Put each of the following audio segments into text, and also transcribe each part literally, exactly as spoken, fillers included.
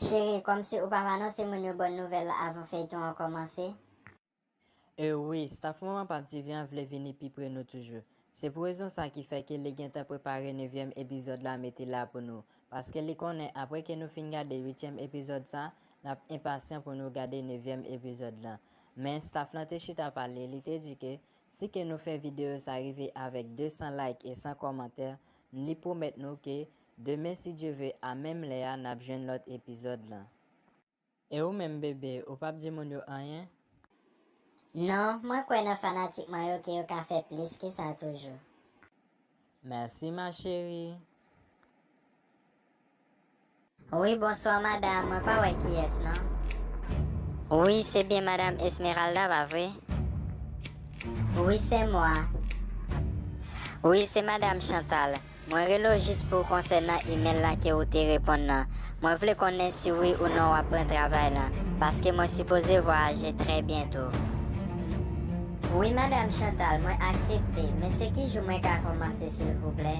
Cheri, kòmsi ou pa anonse moun yo bòn nouvèl la avan feyton an kòmanse? E wi, staff Moman Pap T V an vle vini pi pre nou toujou. Se pou rezon sa ki fè ke li gentan prepare nevyèm epizòd la mete la pou nou. Paske li konnen apre ke nou fin gade uityèm epizòd sa, n ap enpasyan pou nou gade nevyèm epizòd la. Men staff lan te chita pale, li te di ke si ke nou fè videyo sa rive avèk de san like e san kòmantè, li pwomèt nou ke demen, si Dye ve, a menm lè a, n ap jwenn lòt epizòd lan. E ou menm, bebe, ou p ap di moun yo anyen? Non, mwen kwè nan fanatik mwen yo ke yo ka fè plis ke sa toujou. Mèsi, ma chérie. Wi, bonswa, madam. Mwen pa wè kiyès, non. Wi, se byen madam Esmeralda, pa vre? Wi, se mwa. Wi, se madam Chantal. Mwen rele w jis pou konsènan imèl la ke ou te reponn nan. Mwen vle konnen si wi ou non w ap pran travay lan, paske mwen sipoze vwayaje trè byento. Wi, madam Chantal, mwen aksepte, men se ki jou mwen ka kòmanse, silvouplè?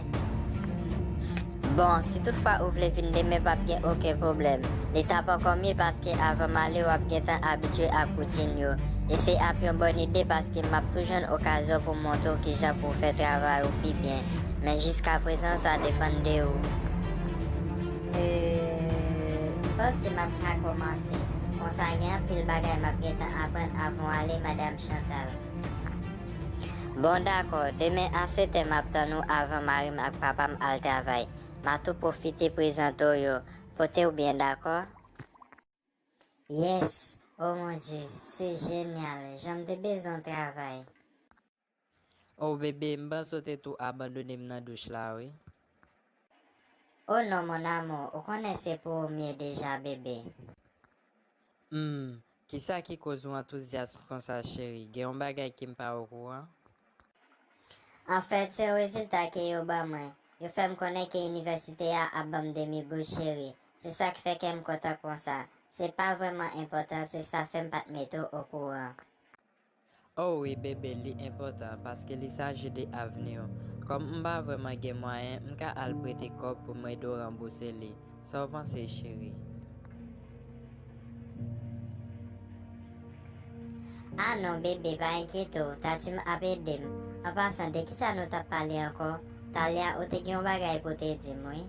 Bon, si toutfwa ou vle vin demen, p ap gen okenn pwoblèm. Li t ap ankò mye paske avan m ale, w ap gentan abitye ak woutin yo. E se ap yon bòn ide paske m ap tou jwenn okazyon pou m montre w kijan pou w fè travay ou pi byen. Men jiskaprezan, sa depann de ou. E, m panse m ap ka kòmanse. Konsa, gen anpil bagay m ap gentan aprann avan w ale, madam Chantal. Bon, dakò. Demen a sèt è, m ap tann ou avan mari m ak papa m al travay. M a tou pwofite prezante w yo. Pote w byen, dakò? Yes! Oh mon Dieu, se jenyal! Jan m te bezwen w travay. Oh, bebe, m panse w te tou abandone m nan douch la, wi. Oh non, mon amour, ou konnen se pou ou m ye deja, bebe. Hmm, kisa ki koz ou antouzyas konsa, cheri? Gen yon bagay ke m pa okouran? Anfèt, se yon rezilta ke yo ban mwen. Yo fè m konnen ke inivèsite a ap ban m demi bous, cheri. Se sa k fè kè m kontan konsa. Se pa vrèman enpòtan, se sa fè m pa t mete w okouran. Oh wi, bebe, li enpòtan, paske li saji de avni w. Kòm m pa vrèman gen mwayen, m ka al prete kòb pou m ede w ranbouse li. Sa w panse, cheri? Ah non, bebe, pa enkyete w, Tati m ap ede m. An pasan, de kisa nou t ap pale ankò? Talè a, ou te gen yon bagay pou w te di m, wi.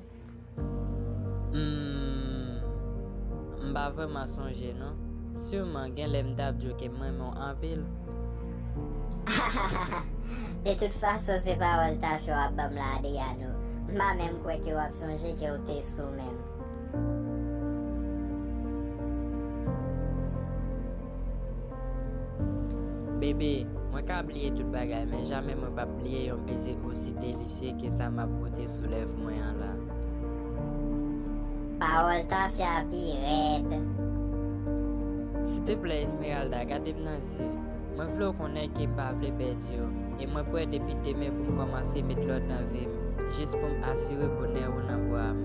Hmm, m pa vrèman sonje, non. Siman, gen lè m t ap di w ke m renmen w anpil. De tout fason, se pawòl tafya w ap ban m la, Adriano. M pa menm kwè ke w ap sonje ke w te sou menm. Bebe, mwen ka bliye tout bagay, men jamè mwen p ap bliye yon beze osi delisye ke sa m ap pote sou lèv mwen an la. Pawòl tafya pi rèd. Silteplè, Esmeralda, gade m nan zye. Mwen vle w konnen ke m pa vle pèdi w, e mwen prè depi demen pou m kòmanse met lòd nan vi m, jis pou m asire bonè ou nan bra m.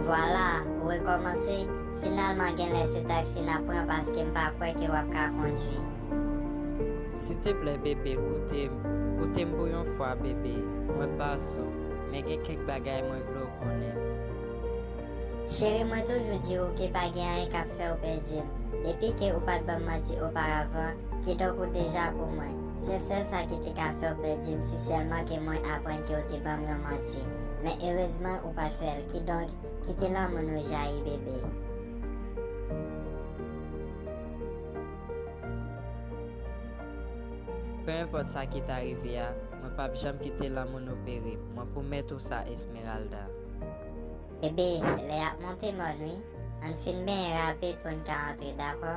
Vwala, ou rekòmanse. Finalman, genlè se taksi n ap pran paske m pa kwè ke w ap ka kondwi. Silteplè, bebe, koute m. Koute m pou yon fwa, bebe. Mwen pa sou, men gen kèk bagay mwen vle w konnen. Cheri, mwen toujou di w ke pa gen anyen k ap fè w pèdi m. Depi ke ou pa t ban m manti oparavan, kidonk ou deja pou mwen. Se sèl sa ki te ka fè w pèdi m, si sèlman ke mwen aprann ke w te ban m yon manti. Men erezman, ou pa t fè l. Kidonk, kite lanmou nou jayi, bebe. Pe enpòt sa ki ta rive a, mwen p ap janm kite lanmou nou peri. Mwen pwomèt ou sa, Esmeralda. Bebe, lè y ap monte mòn, wi. Ann fin benyen rapid pou n ka antre, dakò?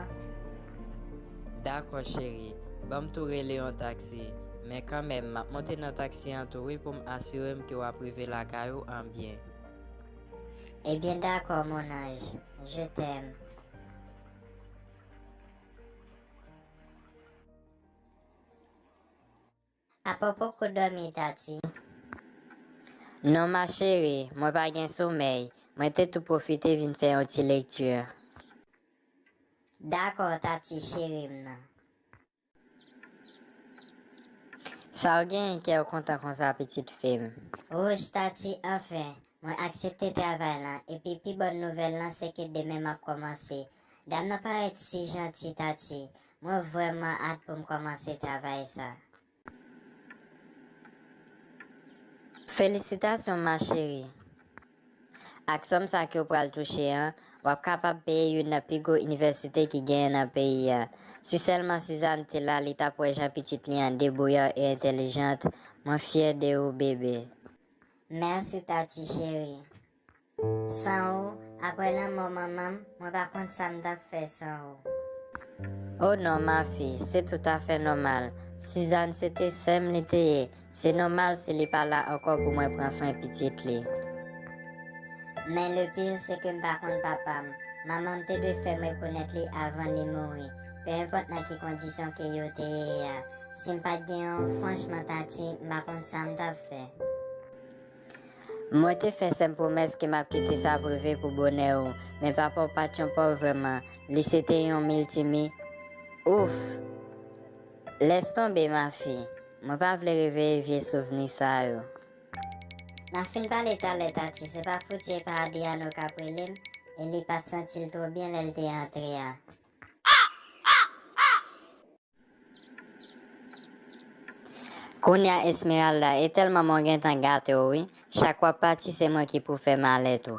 Dakò, cheri. Ban m tou rele yon taksi. Men kanmenm, m ap monte nan taksi an tou, wi, pou m asire m ke w ap rive lakay ou an byen. Ebyen, dakò, mon ange. Je t'aime. Apa w poko dòmi, Tati? Non, ma chérie, mwen pa gen somèy. Mwen te tou pwofite vin fè yon ti lekti. Dakò, Tati, cheri m nan. Sa w genyen kè w kontan konsa, pitit fi m? Wouch, Tati, anfen. Mwen aksepte travay lan, epi pi bòn nouvèl lan se ke demen m ap kòmanse. Dam nan parèt si janti, Tati. Mwen vrèman at pou m kòmanse travay sa. Felisitasyon, ma chérie. Ak sòm sa ke w pral touche an, w ap kapab peye youn nan pi gwo inivèsite ki genyen nan peyi a. Si sèlman Sizàn te la, li t ap wè jan pitit li an debouyan e entèlijant. Mwen fyè de ou, bebe. Mèsi, Tati cheri. San ou, apre lanmò manman m, mwen pa konn sa m t ap fè san ou. O non, ma fille, se toutafè nòmal. Sizàn se te sè m li te ye. Se nòmal si li pa la ankò pou mwen pran swen pitit li. Men le pire, se ke m pa konn papa m. Manman m te dwe fè m rekonèt li avan li mouri. Pe enpòt nan ki kondisyon ke yo te ye a. Si m pa t gen yon, franchman, Tati, m pa konn sa m t ap fè. Mwen te fè sè m pwomès ke m ap kite sa prive pou bonè ou, men papa w pa t yon pòv vrèman, li se te yon miltimi. Ouf! Lès tonbe, ma fille. Mwen pa vle reveye vye souvni sa yo. N ap fin pale talè, Tati. Se pa fouti e pa Adriano k ap rele m, e li pa t santi l twò byen lè l te antre a. Kounye a, Esmeralda, e tèlman mwen gentan gate w wi. Chak w ap pati, se mwen ki pou fè malèt ou.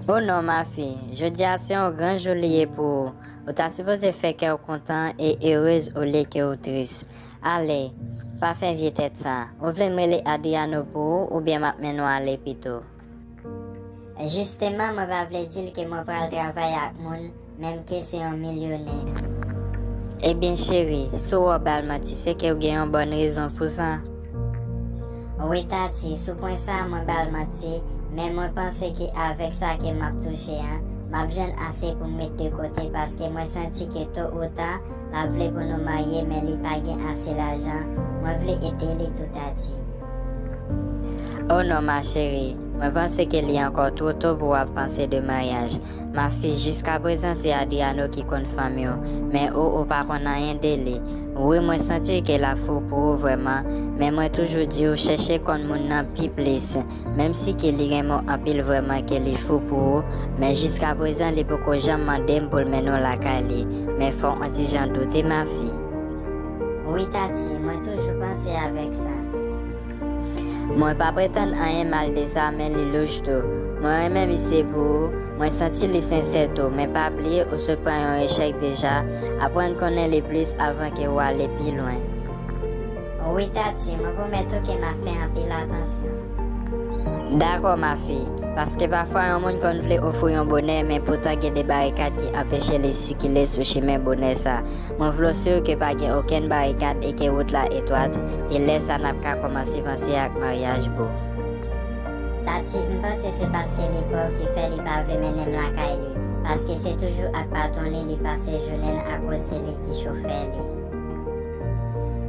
O non, ma fille, jodi a se yon gran jou li ye pou ou. Ou ta sipoze fè kè w kontan e erez olye ke w tris. Ale, pa fè vye tèt sa. Ou vle m rele Adriano pou ou, oubyen m ap mennen w ale pito? Jisteman, mwen pa vle di l ke mwen pral travay ak moun, menm ke se yon milyonè. Ebyen, cheri, si w wè w ba l manti, se ke w gen yon bòn rezon pou sa. Wi, Tati, sou pwen sa a, mwen ba l manti, men mwen panse ke avèk sa ke m ap touche an, m ap jwenn ase pou m met de kote, paske mwen santi ke to ou ta, l ap vle pou nou marye, men li pa gen ase lajan. Mwen vle ede li tou, Tati. O non, ma chérie, mwen panse ke li ankò two to pou w ap panse de maryaj. Ma fille, jiskaprezan se Adriano ki konn fanmi w, men ou, ou pa konn anyen de li. Wi, mwen santi ke l ap fou pou ou vrèman, men mwen toujou di w chèche konn moun nan pi plis. Menm si ke li renmen w anpil vrèman, ke li fou pou ou, men jiskaprezan li poko janm mande m pou l mennen w lakay li. Men fò w on ti jan doute, ma fille. Wi, Tati, mwen toujou panse avèk sa. Mwen pa pretann anyen mal de sa, men li louch tou. Mwen renmen misye pou ou, mwen santi li sensè tou, men pa bliye ou sot pran yon echèk deja, aprann konnen li plis avan ke w ale pi lwen. Wi, Tati, mwen pwomèt ou ke m ap fè anpil atansyon. Dakò, ma fille, paske pafwa yon moun konn vle ofri yon bonè, men poutan gen de barikad ki anpeche li sikile sou chimen bonè sa. Mwen vle w si ke pa gen okenn barikad e ke wout la etwat, e lè sa n ap ka kòmanse panse ak maryaj, boo. Tati, m panse se paske li pòv ki fè li pa vle mennen m lakay li, paske se toujou ak patwon li li pase jounen l akoz se li ki chofè li.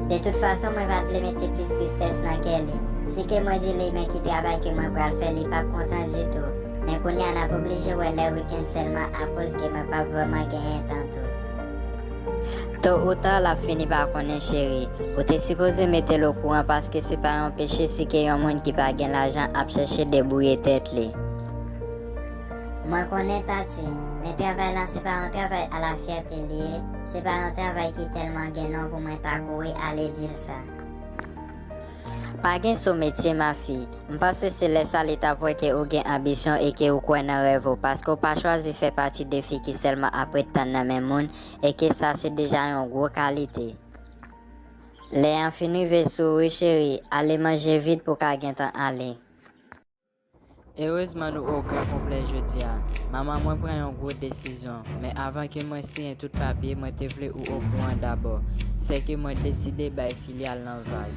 De tout fason, mwen pa t vle mete plis tristès nan kè li. Si ke mwen di li men ki travay ke mwen pral fè, li p ap kontan ditou. Men kounye a, n ap oblije wè lè wikenn sèlman akoz ke mwen p ap vrèman genyen tan tou. To ou ta, l ap fini pa konnen, cheri. Ou te sipoze mete l okouran paske se pa yon peche si ke yon moun ki pa gen lajan ap chèche debouye tèt li. Mwen konnen, Tati, men travay la se pa yon travay a la fyète li ye, se pa yon travay ki tèlman gen non pou mwen ta kouri ale di l sa. Pa gen sou metye, ma fille. M panse se lè sa li t ap wè ke ou gen anbisyon e ke ou kwè nan rèv ou, paske ou pa chwazi fè pati de fi ki sèlman ap ret tann nan men moun e ke sa se deja yon gwo kalite. Lè an fin rive sou ou, wi cheri, ale manje vit pou w ka gentan ale. Erezman nou o gran konplè jodi a. Manman mwen pran yon gwo desizyon, men avan ke mwen siyen tout papye, mwen te vle ou okouran dabò. Sèke mwen deside bay filyal nan vag.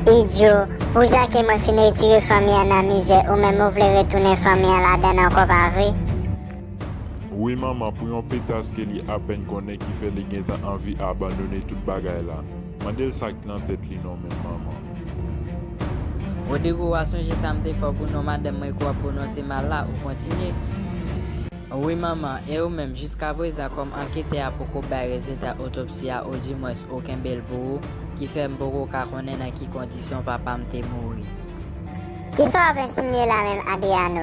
Idyo, pou jan ke mwen fin retire fanmi an nan mizè, ou menm ou vle retounen fanmi an ladann ankò, pa vre? Wi, manman, pou yon petas ke li apèn konnen ki fè li gentan anvi abandone tout bagay la. Mande l sa k nan tèt li non menm, manman. Rodrigo, w a sonje sa m te fè w pou non madanm mwen ke w ap pwononse mal la, ou kontinye. Wi, manman, e ou menm, jiskaprezan, kòm anketè a poko bay rezilta otopsi a, oudimwens ou kenbe l pou ou, ki fè m poko ka konnen nan ki kondisyon papa m te mouri. Kisa w ap ensinye la menm, Adriano?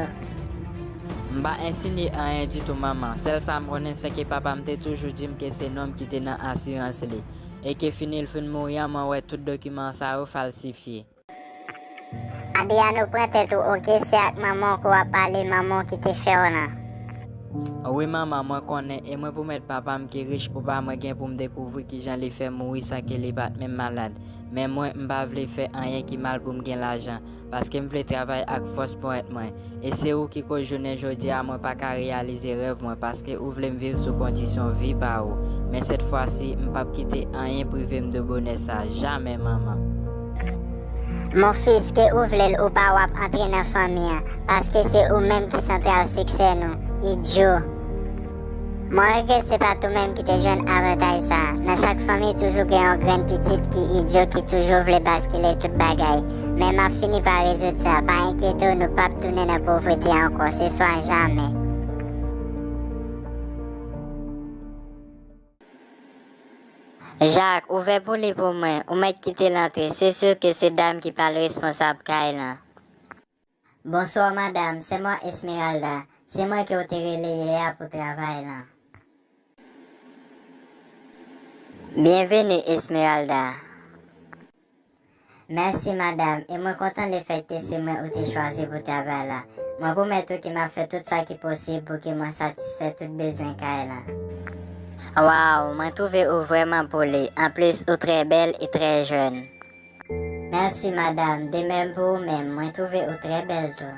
M pa ensinye anyen ditou, manman. Sèl sa m konnen, se ke papa m te toujou di m ke se nonm ki te nan asirans li, e ke fini l fin mouri an, mwen wè tout dokiman sa yo falsifye. Adriano, pran tèt ou, oke? Se ak manman w ke w ap pale, manman w ki te fè w nan. Wi, manman, mwen konnen, e mwen pwomèt papa m ke rich ou pa, mwen gen pou m dekouvri kijan li fè mouri san ke li pa t menm malad. Men mwen, m pa vle fè anyen ki mal pou m gen lajan, paske m vle travay ak fòs ponyèt mwen. E se ou ki koz jounen jodi a mwen pa ka reyalize rèv mwen, paske ou vle m viv sou kondisyon vi pa ou. Men sèt fwa si, m p ap kite anyen prive m de bonè sa, jamè, manman. Mon fils, ke ou vle l ou pa, w ap antre nan fanmi an, paske se ou menm ki santral siksè nou, idyo. Mwen regrèt se pa t ou menm ki te jwenn avantaj sa a. Nan chak fanmi, toujou gen yon grenn pitit ki idyo, ki toujou vle baskile tout bagay. Men m ap fini pa rezoud sa. Pa enkyete w, nou p ap tounen nan povrete ankò, se swa jamè. Jak, ouvè pou li pou mwen. Ou mèt kite l antre. Se si ke se dam ki pa l responsab kay lan. Bonswa, madanm. Se mwen, Esmeralda. Se mwen ke w te rele yè a pou travay lan. Byenveni, Esmeralda. Mèsi, madanm. E mwen kontan lefèt ke se mwen ou te chwazi pou travay la. Mwen pwomèt ou ke m ap fè tout sa ki posib pou ke mwen satisfè tout bezwen kay lan. Waw, mwen twouve ou vrèman poli. Anplis, ou trè bèl e trè jèn. Mèsi, madanm. De menm pou ou menm. Mwen twouve ou trè bèl tou.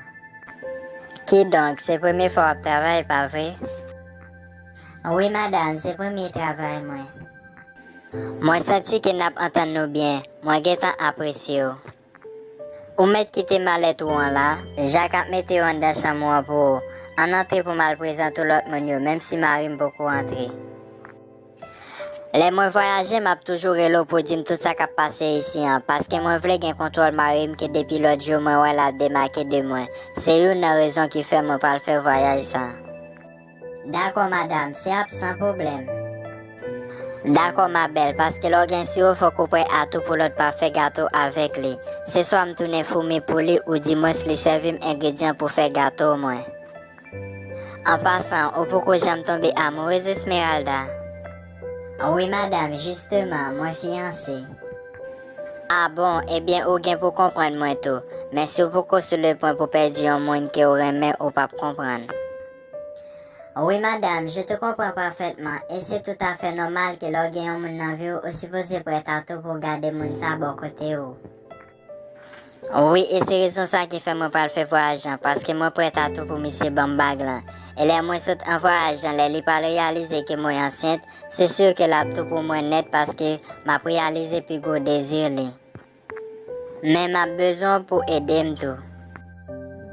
Kidonk, se premye fwa w ap travay, pa vre? Wi, madanm, se premye travay mwen. Mwen santi ke n ap antann nou byen. Mwen gentan apresye w. Ou mèt kite malèt ou an la. Jak ap mete yo anndan chanm ou an pou ou. Ann antre pou m al prezante w lòt moun yo, menm si mari m poko antre. Lè mwen vwayaje, m ap toujou rele w pou di m tout sa k ap pase isi an, paske mwen vle gen kontwòl mari m ke depi lòt jou mwen wè l ap demake de mwen. Se youn nan rezon ki fè mwen pral fè vwayaj sa. Dakò, madanm, se ap san pwoblèm. Dakò, ma bèl, paske lè w gen siro, fòk ou prè a tou pou lòt pa fè gato avèk li. Se swa m tounen foumi pou li, oudimwens li sèvi m engredyan pou fè gato mwen. An pasan, ou poko janm tonbe amourez Esmeralda? Wi, madanm, jisteman, mwen fiyanse. A bon, ebyen ou gen pou konprann mwen tou. Men si w poko sou le pwen pou pèdi yon moun ke w renmen, ou p ap konprann. Wi, madanm, je te comprends parfaitement, e se toutafè nòmal ke lè w gen yon moun nan vi w, ou sipoze prèt a tou pou w gade moun sa bò kote w. Wi, e se rezon sa ki fè mwen pral fè vwayaj lan, paske mwen prèt a tou pou misye ban m bag lan. E lè mwen sot an vwayaj lan, lè li pral reyalize ke mwen ansent, se si ke l ap tou pou mwen nèt, paske m ap reyalize pi gwo dezi li. Men m ap bezwen w pou ede m tou.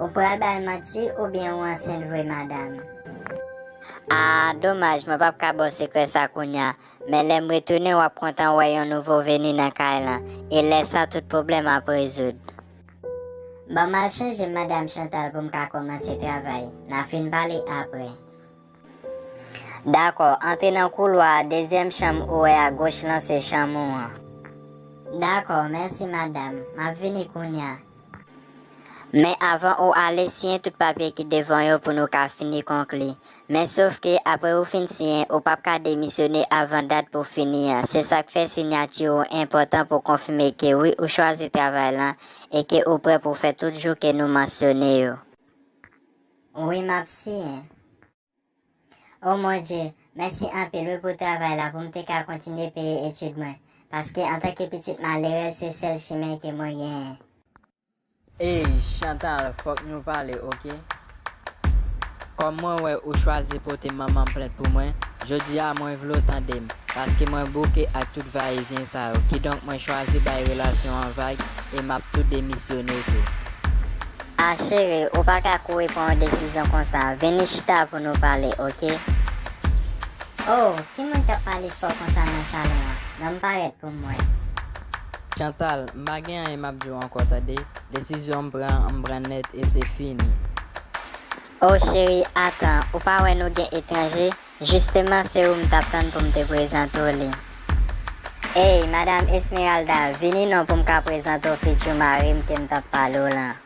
Ou pral ba l manti oubyen ou ansent vre, madanm? A, domaj, mwen p ap ka ba w sekrè sa kounye a. Men lè m retounen, w ap kontan wè yon nouvo veni nan kay lan. E lè sa, tout pwoblèm ap rezoud. Ban m al chanje m, madanm Chantal, pou m ka kòmanse travay. N a fin pale apre. Dakò, antre nan koulwa a, dezyèm chanm ou wè agoch lan se chanm ou an. Dakò, mèsi, madanm. M ap vini kounye a. Men avan ou ale, siyen tout papye ki devan w yo pou nou ka fini konkli. Men sof ke apre ou fin siyen, ou p ap ka demisyone avan dat pou fini an. Se sa k fè siyati ou enpòtan pou konfime ke wi, ou chwazi travay lan e ke ou prè pou fè tout jou ke nou mansyone yo. Wi, m ap siyen. O Bondye, mèsi anpil wi pou travay la pou m te ka kontinye peye etid mwen, paske antanke pitit malerèz se sèl chimen ke mwen genyen. Ey, Chantal, fòk nou pale, oke? Kòm mwen wè ou chwazi pote manman m plent pou mwen, jodi a mwen vle w tande m, paske mwen bouke ak tout vayevyen sa yo, kidonk mwen chwazi bay relasyon an vag e m ap tou demisyone tou. A cheri, ou pa ka kouri pran yon desizyon konsa. Vini chita pou nou pale, oke? Oh, ki moun k ap pale fò konsa nan salon an? Ban m parèt pou m wè. Chantal, m pa gen anyen m ap di w ankò, tande? Desizyon m pran, m pran nèt e se fini. Oh cheri, atan, ou pa wè nou gen etranje? Jisteman se ou m t ap tann pou m te prezante w li. Ey, Madanm Esmeralda, vini non pou m ka prezante w fitiu mari m ke m t ap pale w lan.